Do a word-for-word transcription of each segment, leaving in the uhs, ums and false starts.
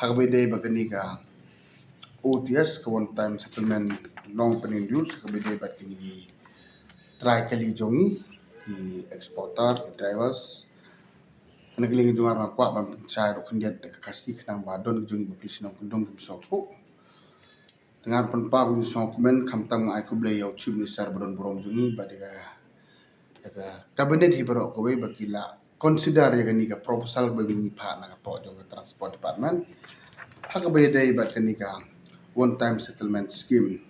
Ha kaba ïadei bad kane ka O T S, ka one time settlement long pending dues, ha kaba ïadei bad kine ki trai kali jong ngi, ki exporter, ki drivers. Hynrei ka liang jong nga nga kwah ban pynshai ruh khyndiat da ka Khasi khnang ba don ki jong ngi bapli shnong kyndong kim sngewthuh. Te ngan pynpaw ïa u sngewkmen khamtam nga ai khublei ïa u Chief Minister ba don burom jong ngi bad ïa ka, ïa ka cabinet hi baroh kawei ba ki la consider ïa kane ka proposal ba ngi phah na ka pok jong ka Transport Department ha kaba ïadei bad kane ka one time settlement scheme.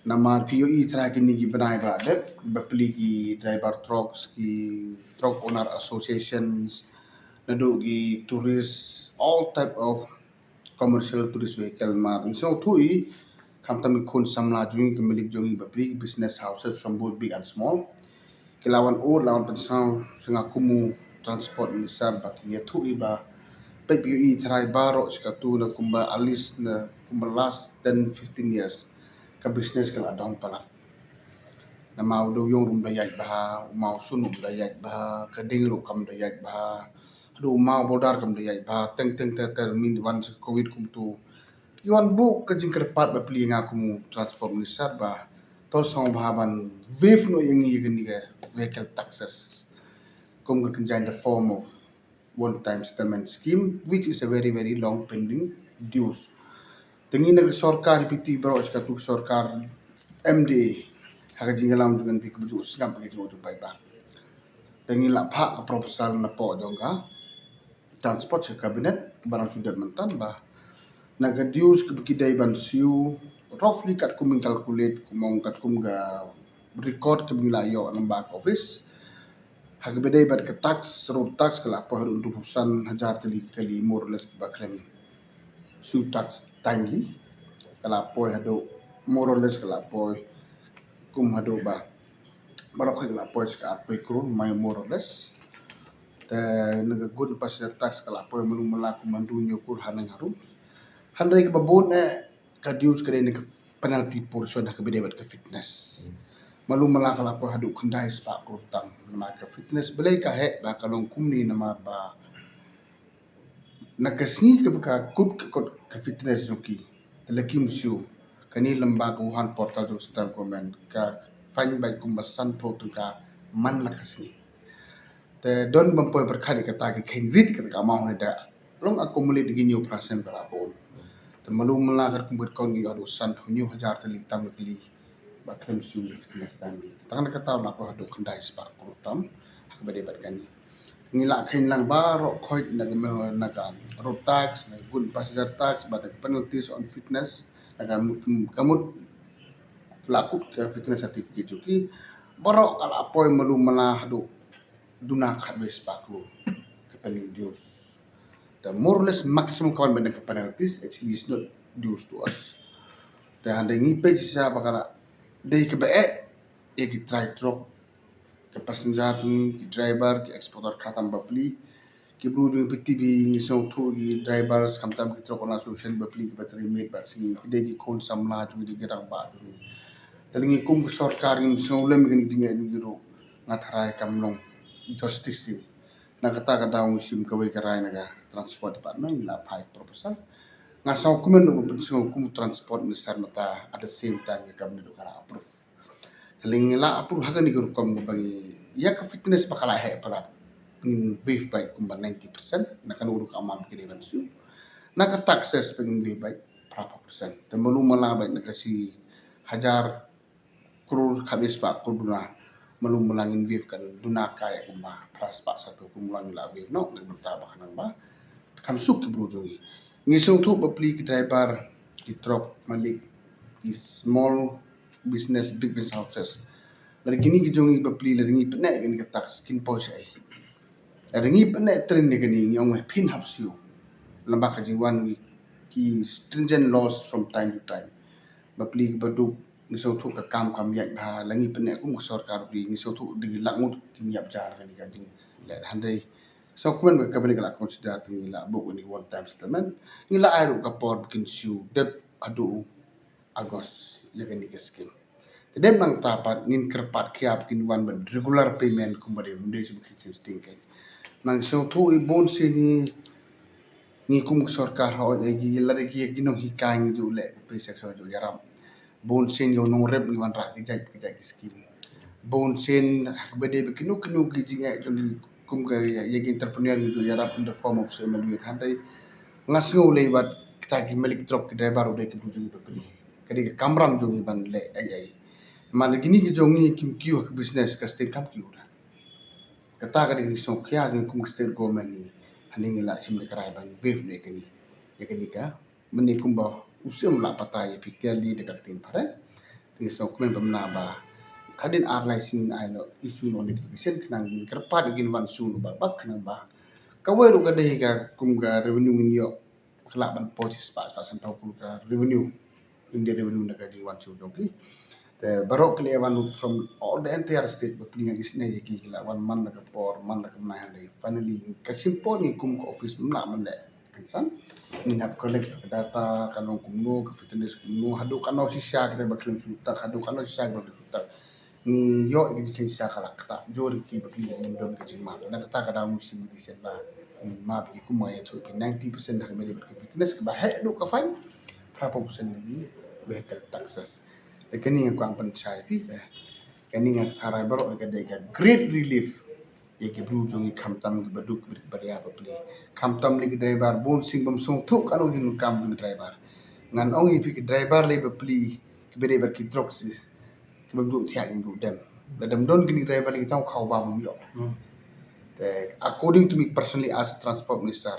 Namar phi ïohi trai kine ki bnai ba la dep, bapli ki driver trucks, ki truck owner associations, naduh ki tourist, all type of commercial tourist vehicle. Namar ngi sngewthuh hi, khamtam ki khun samla jong ngi, ki malik jong ngi bapli, business houses from both big and small, ki la wan ur, la wan pynsngew sha nga kum u Transport Minister ba ki ïathuh hi ba peit phi ïohi trai baroh shi katto na kumba at least na kumba last ten fifteen years ka business ka la down palat. Namar u dewiong ruh um da ïaid bha, u mawsun ruh um da ïaid bha, ka ding ruh kam da ïaid bha, haduh u mawbordar kam da ïaid bha, teng teng ter ter mynba wan sha ka Covid kumto. Ki wan buh ka jingkyrpad bapli ïa nga kum u Transport Minister ba to sngewbha ban waive noh ïa ngi ïa kane ka vehicle taxes kum ka kynja in the form of one time settlement scheme, which is a very very long pending dues. Te ngi na ka sorkar, phi tip baroh shi katto ka sorkar M D A ha ka jingïalam jong ngi kaba ju sngap ha ka jingïalam jong paidbah. Te ngi la phah ka proposal na pok jong ka Transport sha ka Cabinet ba nang shu dep mynta ba na ka dues kaba ki dei ban siew, roughly katkum ngi calculate, kumba katkum ka record kaba ngi la ïoh na ka office. Ha kaba ïadei bad ka tax, road tax ka la poi haduh hynriewphew san hajar tylli ki kali, more or less, kiba khlem siew tax timely. Ka la poi haduh, more or less, ka la poi kum haduh ba baroh khoit ka la poi sha ka arphew klur, more or less. Te na ka good passenger tax ka la poi malu mala kum hynriew hynñiew klur haneng harum. Hynrei kaba bun eh ka dues ka dei na ka penalty portion ha kaba ïadei bad ka fitness. Malu mala ka la poi haduh khyndai spah klur tam. Namar ka fitness balei ka heh ba ka long kumne, namar ba na ka sngi kaba ka kut ka kot ka fitness jong ki, te la kim siew, kane lyngba ka Vahan portal jong central government ka fine beit kumba sanphew tyngka man la ka sngi. Te don ban poi pyrkhat ïa kata ka kheiñ rit, kata ka amount ne da long accumulate da ki hynñiew percent ba la bun. Te malu mala katkum ka record ngi ïoh haduh sanphew hynñiew hajar tylli tam tylli ba khlem siew ïa fitness timely. Tang na kata la poi haduh khyndai spah klur tam ha kaba ïadei bad kane. Ngi la kheiñ lang baroh khoit na ka, na ka road tax, na ka good passenger tax bad na ka penalties on fitness, na ka mut, ka mut la kut ka fitness certificate jong ki, baroh ka la poi malu mala haduh duna khatwei spah klur ka pending dues. The more or less maximum ka wan beit na ka penalties, actually is not dues to us. Te hynrei ngi peit shisha ba ka la dei kaba eh ïa ki trai truck, ki passenger jong ngi, ki driver, ki exporter khamtam bapli. Ki bru jong ngi phi tip hi, ngi sngewthuh ki drivers khamtam ki truck owner association bapli kiba trei miet bad sngi, ki dei ki khun samla jong ngi, ki rangbah jong ngi. Te ngi kum ka sorkar ngim sngewlem ïa kane ka jingeh jong ki ruh, nga tharai kam long justice ïa ngi. Na kata ka daw ngi shim kawei ka rai na ka Transport Department, ngi la phah proposal. Nga sngewkmen ruh ban pynsngew kum Transport Minister mynta, at the same time ka Cabinet ruh ka la approve. Te lei ngi la approve ha kane ka rukom kaba ngi, ïa ka fitness ba ka la heh palat, ngin waive beit kumba ninety percent, na kano ruh ka amount ba ki dei ban siew. Na ka taxes ba ngin waive beit phraphew percent. Te malu mala beit na ka shi hajar klur khatwei spah klur duna, malu mala ngin waive kan duna kai kumba phra spah shiphew, kumba ngi la waive noh na ka bynta ba khnang ba kham suk ki bru jong ngi. Ngi sngewthuh bapli ki driver, ki truck malik, ki small business, big business houses. Lada kine ki jong ngi bapli, lada ngi pyneh ïa kane ka tax, kin poi shaei? Lada ngi pyneh trei ïa kane, ngi ong phin hap siew. Lyngba ka jingwan ki stringent laws from time to time. Bapli kiba duk, ngi sngewthuh ka kam kam ïaid bha, la ngi pyneh kum ka sorkar bapli, ngi sngewthuh da ki lak ngut kin ïap jar kane ka jingleh. Hynrei sngewkmen ba ka Cabinet ka la consider, te ngi la buh kane ka one time settlement. Ngi la ai ruh ka por ba kin siew dep haduh August ïa kane ka scheme. Te dep nangta pat ngin kyrpad khia ba kin wan bad regular payment kumba dei, ym dei shu ba kin siew sting kein. Nang sngewthuh hi bun sien hi Ngi kum ka sorkar ha oi ki lada ki ki nonghikai ngi ju leh ka pay section ju ïarap. Bun sien ïa u nongrep ngi wanrah ki jait ki jait ki skim. Bun sien ha kaba dei ba kino kino ki jingeh jong ngi kum ka ïa ki entrepreneur ngi ju ïarap in the form of C M L U than dei. Nga sngew lei bad kita ki malik truck ki driver u dei ki bun jong ngi bapli. Ka dei ka kamram jong ngi ban leh ai ai. Namar kine ki jong ngi kim kiew ha ka business ka state kam kiew da. Kata ka dei ka jingsngewkhia jong ngi kum ka state government ngi. Hangne ngi la shim da ka rai ban waive ne kane. Ïa kane ka mynne kumba u siem la patai ïa phi clearly da ka ktien phareng. Te sngewkmen bamna ba hadien ar lai sien ai no issue no notification khnang ngin kyrpad ngin wan shu no bak bak khnang ba kawei ruh ka dei ka kum ka revenue ngin ïoh ka lah ban poi shi spah spah san tau pul ka revenue. India revenue na ka jingwan shu jong ki. Te baroh ki leh wan from all the entire state bapli nga isnei ïa ki ki la wan man la ka por man la ka bnai hynrei finally ka shim por ngi kum ka office mla man leh. Kan san ngin hap collect ka data ka long kumno ka fitness kumno haduh ka nau shisha ka ba khlem shu tak haduh ka nau shisha ka ba khlem shu tak. Ngi ïoh ïa ka jingkheiñ sha ka lak kata jur ki ba ki don ka jingmap na kata ka dang musim ki shet ba map ki kum ïa thoh ki ninety percent ha ka ba dei bad ka fitness ka ba heh duk ka fine. Phra phew percent lagi vehicle taxes. Te kane nga kwah ban shai phi te kane nga tharai baroh ka dei ka great relief ïa ki briew jong ngi khamtam ki ba duk ki ba ria bapli. Khamtam lei ki driver bun sing bym sngewthuh ka long jingkam jong ki driver. Ngan ong ïa phi ki driver lei bapli ki ba dei bad ki drugs ki bym ju thiah ki bym ju dem. Lada ym don kine ki driver lei ki tang khaw ba bym ïoh. Te according to me personally as a transport minister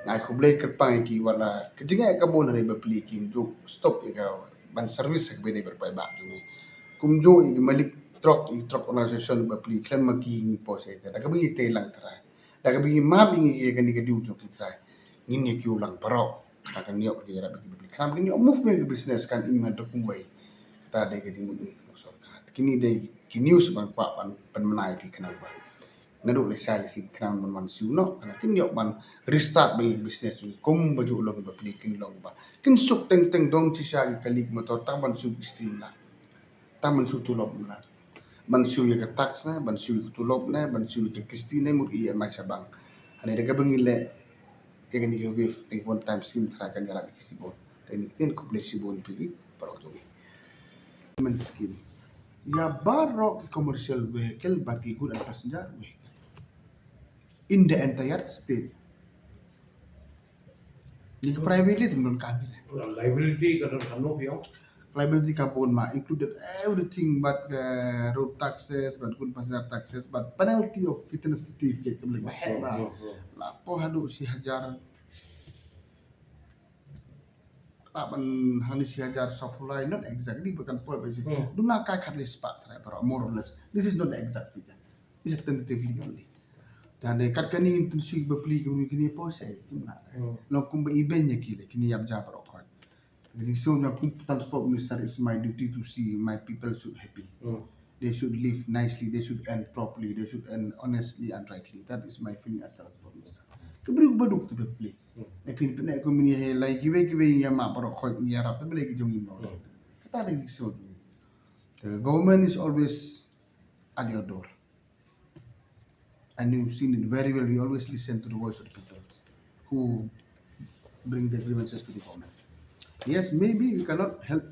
nga ai khublei kyrpang ïa ki wat la ka jingeh ka bun hynrei bapli kim ju stop ïa ka ban service ha ka ba dei bad paidbah jong ngi. Kumjuh ïa ki malik truck ïa ki truck organisation bapli khlem ma ki ngi poi sha ïa da kaba ngi tei lang trai. Da kaba ngi map ïa ngi ïa kane ka dei u jong ki trai. Ngin ïa kiew lang baroh. Khnang kan ïoh ka jingïarap ïa ki bapli. Khnang kan ïoh move ïa ka business kan im ha da kumwei. Kata dei ka jingmut ngi ka sorkar. Kine dei ki news ban kwah ban pynmynai ïa ki khnang ba naduh lashai lashai khnang ban wan siew noh khnang kin ïoh ban restart ba ïa ka business jong ki kum ba ju long bapli kin long ba kin suk teng teng dong shisha ki kali ki motor tang ban siew ki stim la. Tang ban siew tulop la. Ban siew ïa ka tax ne, ban siew ïa ka tulop ne, ban siew ïa ka kisti ne, mut ïa E M I sha bank. Hangne da kaba ngi leh ïa kane ka waive, ïa ka one time scheme tharai kan ïarap ïa ki shibun. Te ngi ktien khublei shibun ïa phi baroh jong ngi. Payment scheme ïa baroh ki commercial vehicle bad ki good and passenger vehicle in the entire state. Ïa ki private lei te ym don kam hi. Liability ka don kano phi ong? Liability ka bun ma included everything bad ka road taxes bad good passenger taxes bad penalty of fitness certificate ka ba leh ba heh ba. Hmm, hmm, hmm. La poi haduh shi hajar la ban hangne shi hajar sawphew lai not exactly ba kan poi ba shi. Hmm. Duna kai khatlai spah trai baroh more or less. This is not the exact figure. This is tentatively only. Te hangne kat kane ngin pynsiew bapli kumne kine poi sha kim la. Hmm. Long kumba i beiñ ïa ki lei kine ïap ja baroh khoit. Ka jingsngew jong nga kum transport minister is my duty to see my people should happy. Hmm. They should live nicely, they should earn properly, they should earn honestly and rightly. That is my feeling as transport minister. Ki briew ba duk te bapli. Hmm. Ïa phi pyneh kumne hi lai kiwei kiwei ïa ma baroh khoit ïa rap te ba lei ki jong ngi mo. Hmm. Kata dei ka jingsngew jong ngi. The government is always at your door. And you've seen it very well. We always listen to the voice of the people who bring their grievances to the government. Yes, maybe we cannot help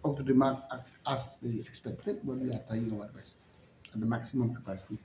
up to the mark as they expected, but we are trying our best at the maximum capacity.